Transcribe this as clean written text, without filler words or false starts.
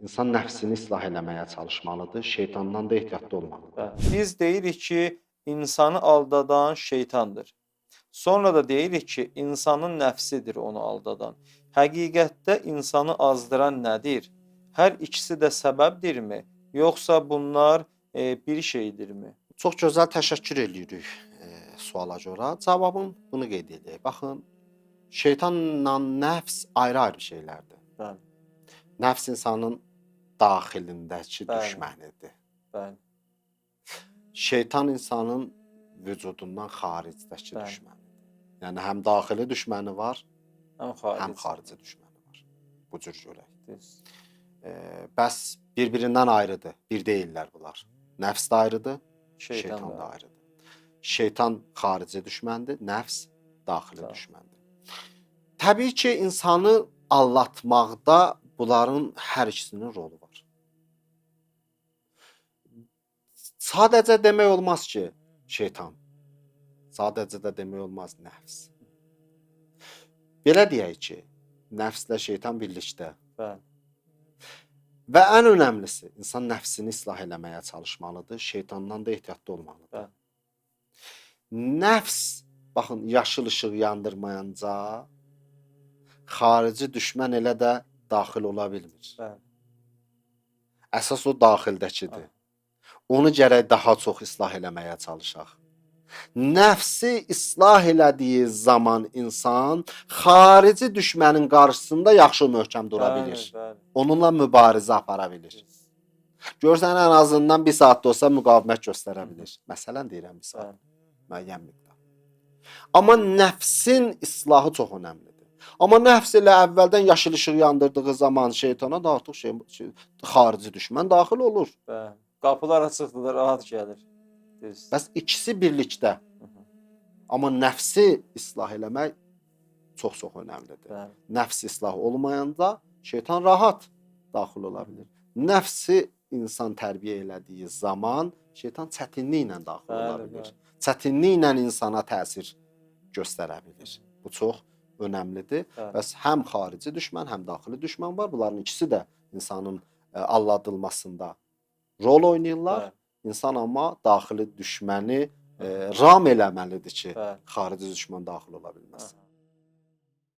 İnsan nəfsini islah eləməyə çalışmalıdır, şeytandan da ehtiyatlı olmalıdır. Bəli. Biz deyirik ki, insanı aldadan şeytandır. Sonra da deyirik ki, insanın nəfsidir onu aldadan. Həqiqətdə insanı azdıran nədir? Hər ikisi də səbəbdirmi? Yoxsa bunlar bir şeydirmi? Çox gözəl, təşəkkür eləyirik suala görə. Cavabım bunu qeyd edək. Baxın, şeytanla nəfs ayrı-ayrı şeylərdir. Bəli. Nəfs insanın daxilindəki Bəli. düşmənidir. Bəli. Şeytan insanın vücudundan xaricdəki Bəli. düşmənidir. Yəni həm daxili düşməni var, Həm xarici. həm xarici düşməni var. Bu cür görək. Düz. Bəs bir-birindən ayrıdır. Bir deyillər bunlar. Nəfs də ayrıdır, Şeytan, şeytan da. da ayrıdır. Şeytan xarici düşməndir, nəfs daxili Tamam. düşməndir. Təbii ki, insanı aldatmaqda bunların hər ikisinin rolu var. Sadəcə demək olmaz ki, şeytan. Sadəcə də demək olmaz nəfs. Belə deyək ki, nəfslə şeytan birlikdə. Bəli. Və ən önəmlisi, insan nəfsini islah eləməyə çalışmalıdır, şeytandan da ehtiyatlı olmalıdır. Bəli. Nəfs, baxın, yaşıl işıq yandırmayanca xarici düşmən elə də daxil ola bilmir. Bəli. Əsas o daxildəkidir. Onu gərək daha çox islah eləməyə çalışaq. Nəfsi islah elədiyi zaman insan xarici düşmənin qarşısında yaxşı möhkəm dura bilir. Bəli, bəli. Onunla mübarizə apara bilir. Düz. Görsən ən azından bir saat da olsa müqavimət göstərə bilir. Məsələn deyirəm, bir saat, Bəli. müəyyən miqdar. Amma nəfsin islahı çox önəmlidir. Amma nəfs elə əvvəldən yaşıl işıq yandırdığı zaman şeytana da artıq xarici düşmən daxil olur. Bəli. Qapılar açıqdır da rahat gəlir. Düz. Bəs ikisi birlikdə. Hı hı. Amma nəfsi islah eləmək çox-çox önəmlidir. Bəli. Nəfs islah olmayanda şeytan rahat daxil ola bilir. Nəfsi insan tərbiyə elədiyi zaman şeytan çətinliklə daxil ola Bəli, bilir. bəli. Çətinliklə insana təsir göstərə bilir. Bu çox önəmlidir. Bəli. Bəs həm xarici düşmən, həm daxili düşmən var. Bunların ikisi də insanın aldatılmasında rol oynayırlar. Bəli. İnsan amma daxili düşməni ram eləməlidir ki, Bəli. xarici düşmən daxil ola bilməz. Aha.